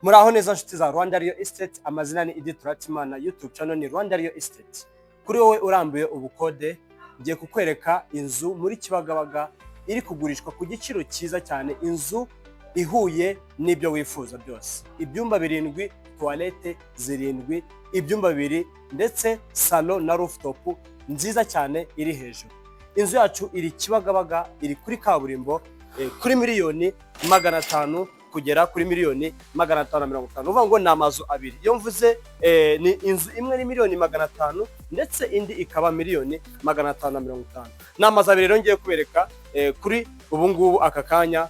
Muraho neza nshuti za Rwanda Real Estate. Amazina ni Edith Ratimana, YouTube channel ni Rwanda Real Estate. Kuri wowe urambiwe ubukode, ngiye kukwereka inzu muri Kibagabaga iri kugurishwa ku giciro cyiza cyane, inzu ihuye n'ibyo wifuza byose. Ibyumba birindwi, toilette zirindwi, ibyumba bibiri ndetse salon na rooftop nziza cyane iri hejuru. Inzu yacu iri Kibagabaga, iri kuri kaburimbo, kuri miliyoni 500 kugera kuri miliyoni 550. Uvuga ngo ni amazu abiri. Iyo mvuze ni inzu imwe ni miliyoni 500 ndetse indi ikaba miliyoni 550. Ni amazu abiri rero ngiye kubereka kuri ubu ngubu aka kanya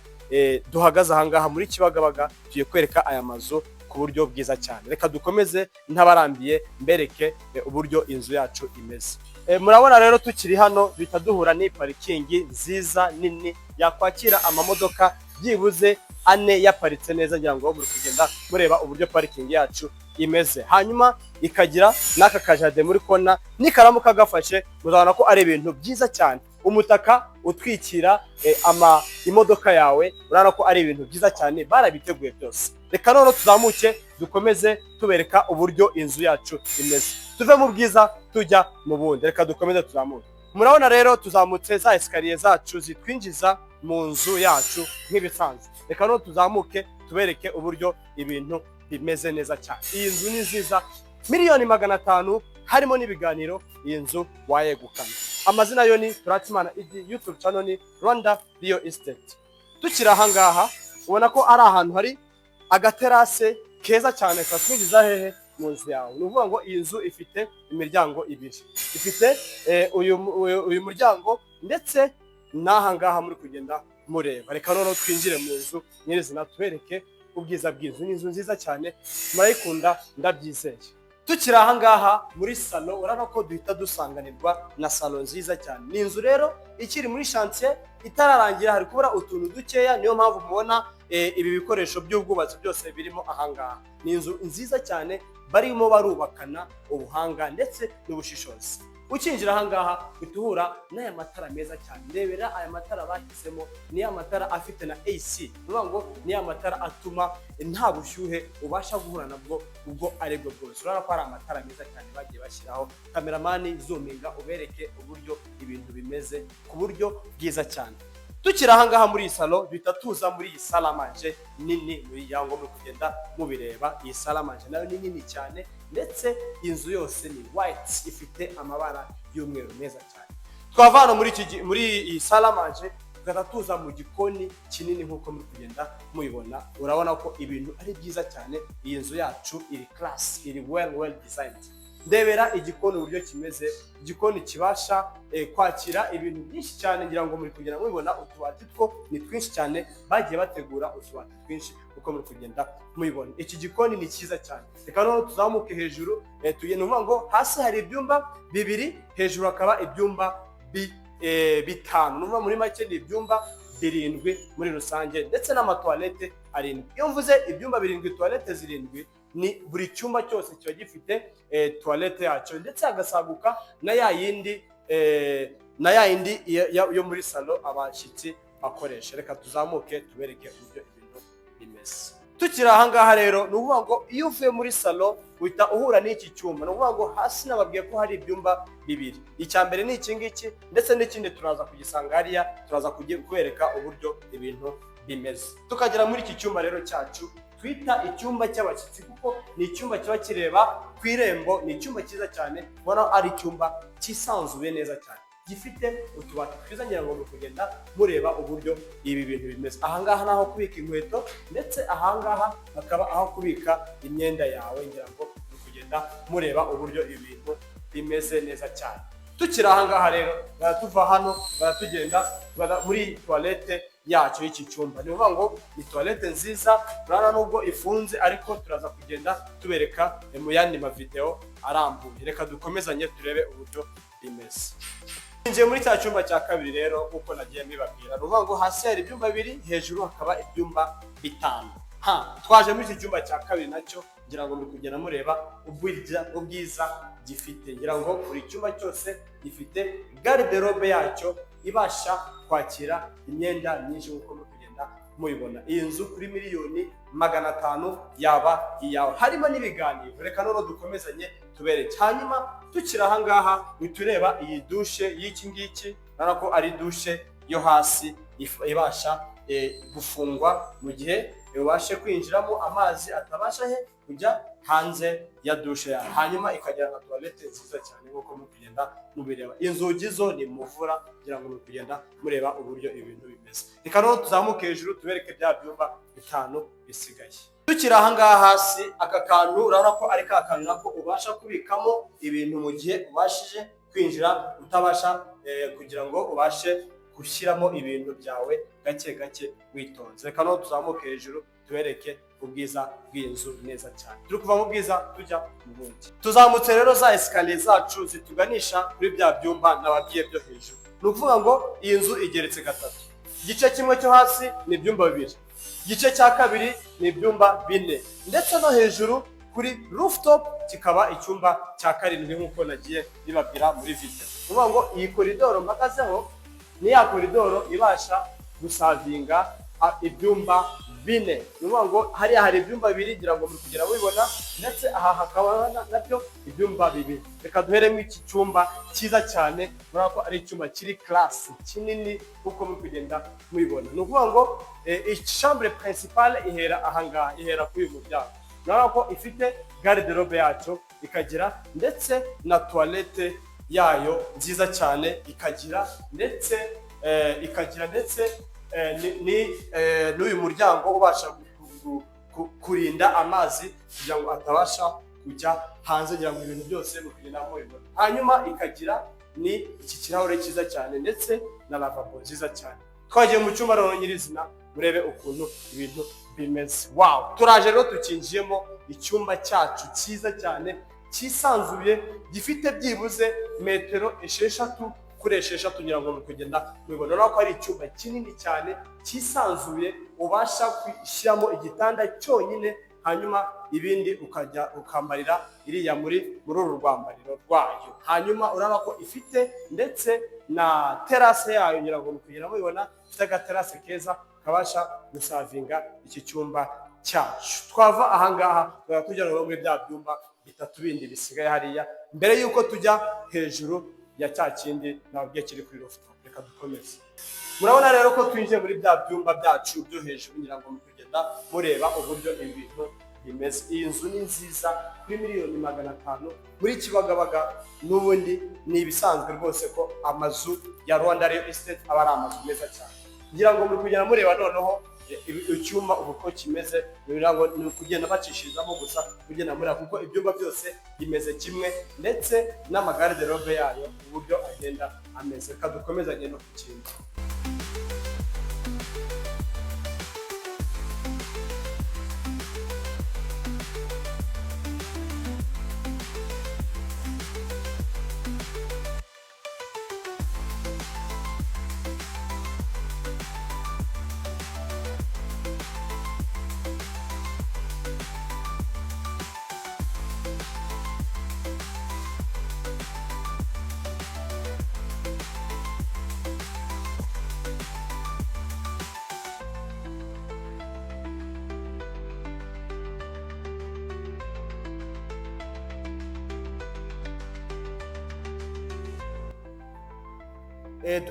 duhagaze ahangaha muri Kibagabaga, tugiye kwereka aya mazu ku buryo bwiza cyane. Reka dukomeze ntabarambiye, mbereke uburyo inzu yacu imeze. Murabona rero tukiri hano duhita duhura n'iyi parikingi nziza nini yakwakira amamodoka byibuze ane yaparitse neza. Ngira ngo muri kugenda mureba uburyo parikingi yacu imeze, hanyuma ikagira n'aka kajardin muri kona. Nikaramuka gafashe muzabona ko ari ibintu byiza cyane. Umutaka utwikira ama imodoka yawe, urabona ko ari ibintu byiza cyane, barabiteguye byose. Reka noneho tuzamuke dukomeze tubereka uburyo inzu yacu imeze, tuve mu bwiza tujya mu bundi. Reka dukomeze tuzamuke. Murabona rero tuzamutse za escalier zacu zitwinjiza mu nzu yacu nk'ibisanzwe. Reka noneho tuzamuke tubereke uburyo ibintu bimeze neza cyane. Iyi nzu ni nziza, miliyoni 500 harimo n'ibiganiro, iyi nzu wayegukana. Amazina yo ni Turatimana Idi, YouTube channel ni Rwanda Real Estate. Tukiri ahangaha ubona ko ari ahantu hari agaterase keza cyane katwinjiza hehe? Mu nzu yawe. Ni ukuvuga ngo iyi nzu ifite imiryango ibiri, ifite uyu muryango ndetse n'aha ngaha muri kugenda mureba. Reka noneho twinjire mu nzu nyirizina tubereke ubwiza bw'inzu. Ni inzu nziza cyane, murayikunda ndabyizeye. Tukiri aha ngaha muri salon, urabona ko duhita dusanganirwa na salon nziza cyane. Ni inzu rero ikiri muri chantier, itararangira, hari kubura utuntu dukeya, niyo mpamvu mubona ibi bikoresho by'ubwubatsi byose birimo aha ngaha. Ni inzu nziza cyane barimo barubakana ubuhanga ndetse n'ubushishozi. Ukinjira aha ngaha uhita uhura n'aya matara meza cyane. Ndebera aya matara bahisemo, ni ya matara afite na AC. Ni ukuvuga ngo ni ya matara atuma nta bushyuhe ubasha guhura nabwo ubwo ari bwo bwose. Urabona ko ari amatara meza cyane bagiye bashyiraho. Cameraman, zoominga ubereke uburyo ibintu bimeze ku buryo bwiza cyane. Tukiri aha ngaha muri iyi salon, duhita tuza muri iyi salle à manger nini muri ngo muri kugenda mubireba. Iyi salle à manger nayo ni nini cyane, ndetse inzu yose ni white, ifite amabara y'umweru meza cyane. Twava hano muri iyi salle à manger tugahita tuza mu gikoni kinini nk'uko muri kugenda mubibona. Urabona ko ibintu ari byiza cyane. Iyi nzu yacu iri class, iri well designed. Ndebera igikoni uburyo kimeze, igikoni kibasha kwakira ibintu byinshi cyane. Ngira ngo muri kugenda mubibona, utubati two ni twinshi cyane, bagiye bategura utubati twinshi uko muri kugenda mubibona. Iki gikoni ni cyiza cyane. Reka noneho tuzamuke hejuru, tugenda. Ukuvuga ngo hasi hari ibyumba bibiri, hejuru hakaba ibyumba bitanu. Ni ukuvuga muri make ni ibyumba birindwi muri rusange ndetse n'amatoilette arindwi. Iyo mvuze ibyumba birindwi, toilette zirindwi, ni buri cyumba cyose kiba gifite toilette yacyo, ndetse hagasaguka na ya yindi yo muri salon abashyitsi bakoresha. Reka tuzamuke tubereke uburyo ibintu bimeze. Tukiri aha ngaha rero, ni ukuvuga ngo iyo uvuye muri salon uhita uhura n'iki cyumba. Ni ukuvuga ngo hasi nababwiye ko hari ibyumba bibiri, icya mbere ni iki ngiki ndetse n'ikindi turaza kugisanga hariya, turaza kubereka uburyo ibintu bimeze. Tukagera muri iki cyumba rero cyacu twita icyumba cy'abashyitsi, kuko ni icyumba kiba kireba ku irembo. Ni icyumba cyiza cyane, ubona ari icyumba cyisanzuye neza cyane, gifite utubati twiza. Ngira ngo muri kugenda mureba uburyo ibi bintu bimeze. Ahangaha ni aho kubika inkweto, ndetse ahangaha hakaba aho kubika imyenda yawe. Ngira ngo muri kugenda mureba uburyo ibintu bimeze neza cyane. Tukiri ahangaha rero, tuva hano tugenda muri toilette yacyo y'iki cyumba. Ni ukuvuga ngo ni toilette nziza, urabona nubwo ifunze ariko turaza kugenda tubereka mu yandi mavideo arambuye. Reka dukomezanye turebe uburyo bimeze. Twinjiye muri cya cyumba cya kabiri rero nk'uko nagiye mbibabwira. Ni ukuvuga ngo hasi hari ibyumba bibiri, hejuru hakaba ibyumba bitanu. Ha twaje muri iki cyumba cya kabiri nacyo, ngira ngo muri kugenda mureba ubwiza gifite. Ngira ngo buri cyumba cyose gifite garde-robe yacyo ibasha kwakira imyenda myinshi nk'uko muri kugenda mubibona. mubibona. Iyi nzu kuri 500,000 yaba iyawe, harimo n'ibiganiro. Reka noneho dukomezanye tubereke. Hanyuma tukiri aha ngaha, uhita ureba iyi douche y'iki ngiki. Urabona ko ari douche yo hasi ibasha gufungwa mu gihe ubashe kwinjiramo, amazi atabasha he kujya hanze ya douche yawe. Hanyuma ikagira na toilette nziza cyane nk'uko muri kugenda mubireba. Inzugi zo ni muvura, kugira ngo muri kugenda mureba uburyo ibintu bimeze. Reka noneho tuzamuke hejuru tubereke bya byumba bitanu bisigaye. Tukiri aha ngaha hasi, aka kantu urabona ko ari ka kantu nako ubasha kubikamo ibintu mu gihe ubashije kwinjira utabasha kugira ngo ubashe gushyiramo ibintu byawe gake gake witonze. Reka noneho tuzamuke hejuru tubereke ubwiza bw'iyi nzu neza cyane. Turi kuva mu bwiza tujya mu bundi. Tuzamutse rero za escalier zacu zituganisha kuri bya byumba nababwiye byo hejuru. Ni ukuvuga ngo iyi nzu igeretse gatatu. Igice kimwe cyo hasi ni ibyumba bibiri, igice cya kabiri ni ibyumba bine, ndetse no hejuru kuri rooftop kikaba icyumba cya karindwi nk'uko nagiye bibabwira muri video. Ni ukuvuga ngo iyi koridoro mpagazeho ni ya koridoro ibasha guservinga ibyumba bine. Ni ukuvuga ngo hariya hari ibyumba bibiri, ngira ngo muri kugera mubibona, ndetse aha hakaba nabyo ibyumba bibiri. Reka duheremo iki cyumba cyiza cyane. Murabona ko ari icyumba kiri class, kinini nk'uko muri kugenda mubibona. Ni ukuvuga ngo chambre principale ihera ahangaha, ihera kuri uyu muryango. Urabona ko ifite garde-robe yacyo, ikagira ndetse na toilette yayo nziza cyane, ikagira ndetse n'uyu muryango ubasha kurinda amazi kugira ngo atabasha kujya hanze. Ngira ngo ibintu byose mu kugenda mubibona. Hanyuma ikagira ni iki kirahure cyiza cyane ndetse na lavabo nziza cyane. Twagiye mu cyumba rero nyirizina, murebe ukuntu ibintu bimeze. Wow! Turaje rero, tukinjiyemo. Icyumba cyacu cyiza cyane cyisanzuye, gifite byibuze metero 6 kuri 6. Ngira ngo muri kugenda mubibona. Urabona ko ari icyumba kinini cyane cyisanzuye, ubasha gushyiramo igitanda cyonyine, hanyuma ibindi ukajya ukambarira iriya muri uru rwambariro rwayo. Hanyuma urabona ko ifite ndetse na terrasse yayo. Ngira ngo muri kugenda mubibona, ifite agaterrasse keza kabasha guservinga iki cyumba cyacu. Twava ahangaha tukajya tujya no muri bya byumba bitatu bindi bisigaye hariya, mbere y'uko tujya hejuru ya cya kindi nababwiye kiri kuri rooftop. Reka dukomeze. Murabona rero ko twinjiye muri bya byumba byacu byo hejuru. Ngira ngo muri kugenda mureba uburyo ibintu bimeze. Iyi nzu ni nziza kuri 500,000,000 muri Kibagabaga. N'ubundi ni ibisanzwe rwose ko amazu ya Rwanda Real Estate aba ari amazu meza cyane. Ngira ngo muri kugenda mureba noneho icyumba ubu uko kimeze. Ngira ngo ni ukugenda bacishirizamo gusa, kugenda mureba, kuko ibyumba byose bimeze kimwe, ndetse n'amagarde-robe yayo uburyo agenda ameze. Reka dukomezanye no ku kindi.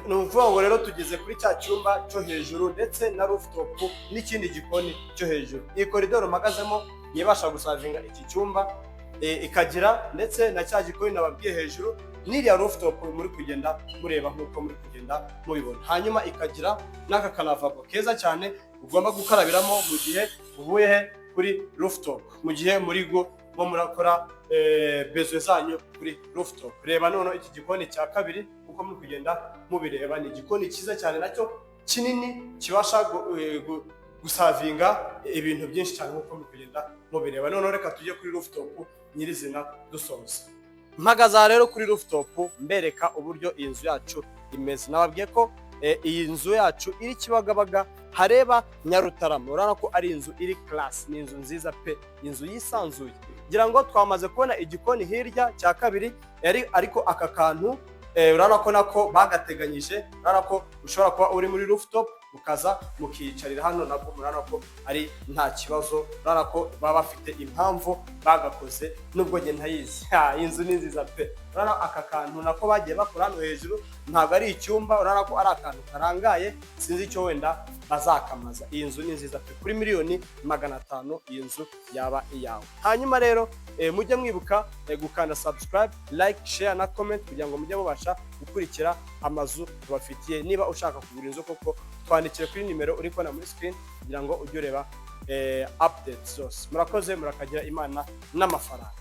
Ni ukuvuga ngo rero tugeze kuri cya cyumba cyo hejuru, ndetse na rooftop n'ikindi gikoni cyo hejuru. Iyi koridoro mpagazemo ibasha guservinga iki cyumba, ikagira ndetse na cya gikoni nababwiye hejuru, n'iriya rooftop muri kugenda mureba nk'uko muri kugenda mubibona. Hanyuma ikagira n'aka kalavabo keza cyane ugomba gukarabiramo mu gihe uvuye he kuri rooftop, mu gihe muri go mo murakora besoin zanyu kuri rooftop. Reba noneho iki gikoni cya kabiri uko muri kugenda mubireba. Ni igikoni cyiza cyane nacyo kinini, kibasha guservinga ibintu byinshi cyane nk'uko muri kugenda mubireba. Noneho reka tujye kuri rooftop nyirizina dusoza. Mpagaze aha rero kuri rooftop, mbereka uburyo iyi nzu yacu imeze. Nababwiye ko iyi nzu yacu iri Kibagabaga, hareba Nyarutarama. Urabona ko ari inzu iri class, ni inzu nziza pe, inzu yisanzuye. Ngira ngo twamaze kubona igikoni hirya cya kabiri yari, ariko aka kantu urabona ko nako bagateganyije. Urabona ko ushobora kuba uri muri rooftop. mukaza mukiyicarira hano, nabwo murabona ko ari nta kibazo. Urabona ko baba bafite impamvu bagakoze, nubwo njye ntayizi. Ha, inzu ni nziza pe! Urabona aka kantu nako bagiye bakora hano hejuru, ntabwo ari icyumba, urabona ko ari akantu karangaye, sinzi icyo wenda bazakamaza. Iyi nzu ni nziza pe! Kuri miliyoni 500 iyi nzu yaba iyawe. Hanyuma rero mujye mwibuka gukanda subscribe, like, share na comment kugira ngo mujye mubasha gukurikira amazu tubafitiye. Niba ushaka kugura inzu koko, twandikire kuri nimero uri kubona muri screen kugira ngo ujye ureba updates zose. Murakoze, murakagira Imana n'amafaranga.